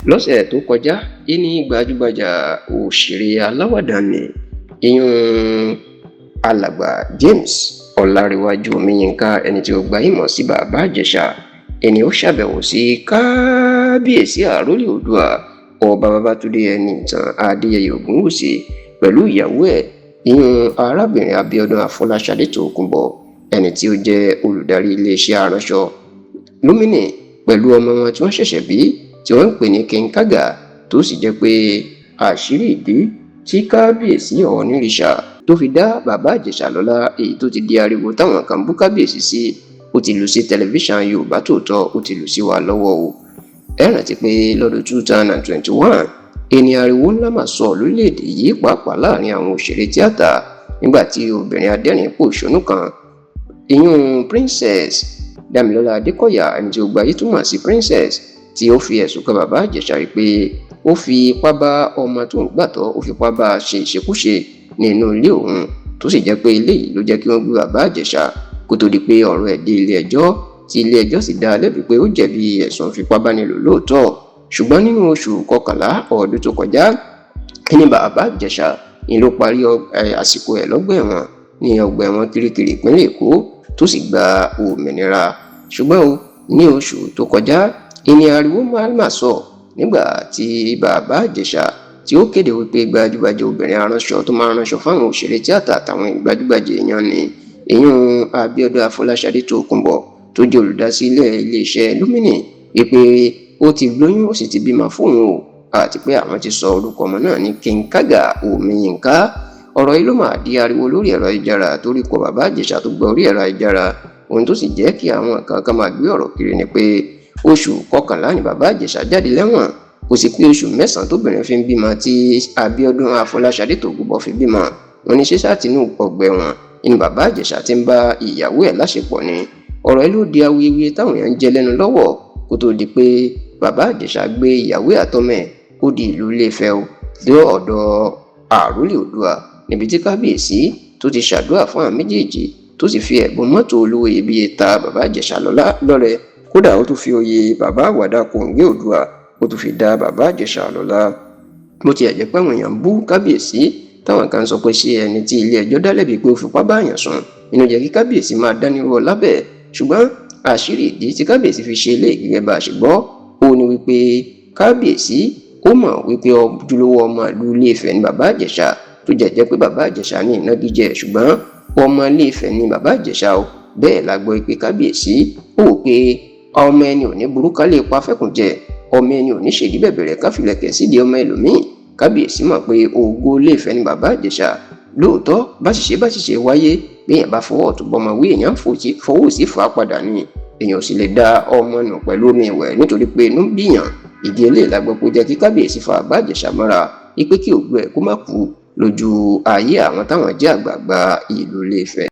Lọ́sẹ̀ tó kọjá yìí ní gbajúgbajà òṣèré aláwàdà ní ìyún Alàgbà James Ọlárẹ̀wájú Omiyinka, ẹni tí ó gbayì mọ̀ sí Bàbá Ìjẹ̀ṣà, ẹni ó ṣàbẹ̀wò sí Kábíyèsí Àrólé Oòduà, Ọba Babátúndé Ẹnìtàn Adéyẹyè Ògúnwùsì, pẹ̀lú ìyàwó ẹ̀, ìyún arábìnrin Abíọ́dún Afọláṣadé Tòkunbọ̀, ẹni tí ó jẹ́ olùdarí iléeṣẹ́ aránṣọ Lumini, pẹ̀lú ọmọ wọn tí wọ́n ṣẹ̀ṣẹ̀ bí tí wọ́n ń pè ní King Kaga. Tó sì jẹ́ pé àṣírí ìdí tí Kábíyèsí Ọọ̀nìrìṣà tó fi dá Bàbá Ìjẹ̀ṣà lọ́lá, èyí tó ti di ariwo táwọn kan bú kábíyèsí sí, ó ti lù sí tẹlifíṣàn Yorùbá Tòótọ́, ó ti lù sí wa lọ́wọ́ o. Ẹ rántí pé lọ́dún 2021, ẹni ariwo ńlá mà sọ lórílẹ̀‐èdè yìí, pàápàá láàrin àwọn òṣèré tíátà, nígbà tí obìnrin adẹ́rìn pòṣónú kan, ìyún Princess Damilọ́lá Adékọ̀yà, ẹni tí ó gbayé túmọ̀ sí Princess, tí ó fi ẹ̀sùn kan Bàbá Ìjẹ̀ṣà wípé ó fi ipá bá ọmọ tó ń gbàtọ́, ó fipá bá a ṣe ìṣekúṣe nínú ilé òun, tó sì jẹ́ pé eléyìí ló jẹ́ kí wọ́n gbé Bàbá Ìjẹ̀ṣà kó tó di pé ọ̀rọ̀ ẹ̀ dé ilé ẹjọ́, tí ilé ẹjọ́ sì dá a lẹ́bi pé ó jẹ̀bi ẹ̀sùn ìfipábánilò lóòótọ́. Ṣùgbọ́n nínú oṣù kọkànlá ọdún tó kọjá ní Bàbá Ìjẹ̀ṣà ni ló parí àsìkò ẹ̀ lọ́gbà ẹ̀wọ̀n ní ọgbà ẹ̀wọ̀n Kirikiri, ìpínlẹ̀ Èkó, tó sì gba òmìnira. Ṣùgbọ́n o ní oṣù tó kọjá, ìní ariwo máa sọ nígbà tí Bàbá Ìjẹ̀ṣà tí ó kéde wípé gbajúgbajà obìnrin aránṣọ tó máa ránṣọ fáwọn òṣèré tíátà àtàwọn gbajúgbajà èèyàn ní ìyún Abíọ́dún Afọláṣadé Tòkunbọ̀, tó jẹ́ olùdásílẹ̀ iléeṣẹ́ Lumini, wípé ó ti lóyún, ó sì ti bímọ fóun o, àti pé àwọn ti sọ orúkọ ọmọ náà ní King Kaga Omiyinka. Ọ̀rọ̀ yìí ló máa di ariwo lórí ẹ̀rọ ayélujára, torí kọ Bàbá Ìjẹ̀ṣà tó gba orí ẹ̀rọ ayélujára. Ohun tó sì jẹ́ kí àwọn kan kan máa gbé ọ̀rọ̀ kiri ni pé oṣù kọkànlá ni Bàbá Ìjẹ̀ṣà jáde lẹ́wọ̀n, kò sì pé oṣù 9 tóbìnrin fi ń bímọ tí Abíọ́dún Afọláṣadé Tòkunbọ̀ fi bímọ. Wọn ní ṣé sátínú ọgbà ẹ̀wọ̀n ni Bàbá Ìjẹ̀ṣà ti ń bá ìyàwó ẹ̀ láṣepọ̀ ni? Ọ̀rọ̀ yìí ló di awuyewuye táwọn èèyàn ń jẹ lẹ́nu lọ́wọ́, kó tó di pé Bàbá Ìjẹ̀ṣà gbé ìyàwó àtọmọ ẹ̀ ó di ìlú Ilé-Ifẹ̀ o, dé ọ̀dọ̀ Àrólé Oòduà, níbi tí kábíyèsí tó ti ṣàdúrà fún àwọn méjèèjì, tó sì fi ẹ̀bùn mọ́tò olówó iyebíye ta Bàbá Ìjẹ̀ṣà lọ́rẹ. Kódà, ó tún fi oyè Bàbá Àwàdà Kòǹgẹ́ Oòduà, ó tún fi dá Bàbá Ìjẹ̀ṣà lọ́lá. Bó tiẹ̀ jẹ́ pé àwọn èèyàn ń bú kábíyèsí, táwọn kan sọ pé ṣé ẹni tí ilé ẹjọ́ dá lẹ́bi pé ó fipá bá èèyàn sùn inú jẹ́ kí kábíyèsí máa dá nírú ọlá bẹ́ẹ̀? Ṣùgbọ́n àṣírí ìdí tí kábíyèsí fi ṣe eléyìí, gẹ́gẹ́ bá a ṣe gbọ́, ó ní wípé kábíyèsí ó mọ̀ wípé ojúlówó ọmọ ìlú Ilé-Ifẹ̀ ni Bàbá Ìjẹ̀ṣà, tó jẹ́ jẹ́ pé Bàbá Ìjẹ̀ṣà ní ìnagijẹ, ṣùgbọ́n ọmọ Ilé-Ifẹ̀ ni Bàbá Ìjẹ̀ṣà o. Bẹ́ẹ̀ la gbọ́ pé kábíyèsí ó wò pé ọmọ ẹni ò ní burú ká lè pa fẹ́kùn jẹ, ọmọ ẹni ò ní ṣèdí bẹ̀bẹ̀rẹ̀ káfílẹ̀kẹ̀ sídìí ọmọ ẹlòmíì. Kábíyèsí mọ̀ pé ògo Ilé-Ifẹ̀ ni Bàbá Ìjẹ̀ṣà lóòótọ́. Bá ṣiṣẹ́ wáyé, béèyàn bá fọwọ́ ọ̀tún bọ́mọ wí, èèyàn fọwọ́ sí fà á padà ni. Èèyàn ò sì lè da ọmọ nù pẹ̀lú omi ìwẹ̀ nítorí pé inú bíyàn. Ìdí eléyìí la gbọ́ pé ó jẹ́ kí kábíyèsí fa Bàbá Ìjẹ̀ṣà mọ́ra, wípé kí ògo ẹ̀ kó má kú lójú ayé àwọn táwọn jẹ́ àgbààgbà ìlú Ilé-Ifẹ̀.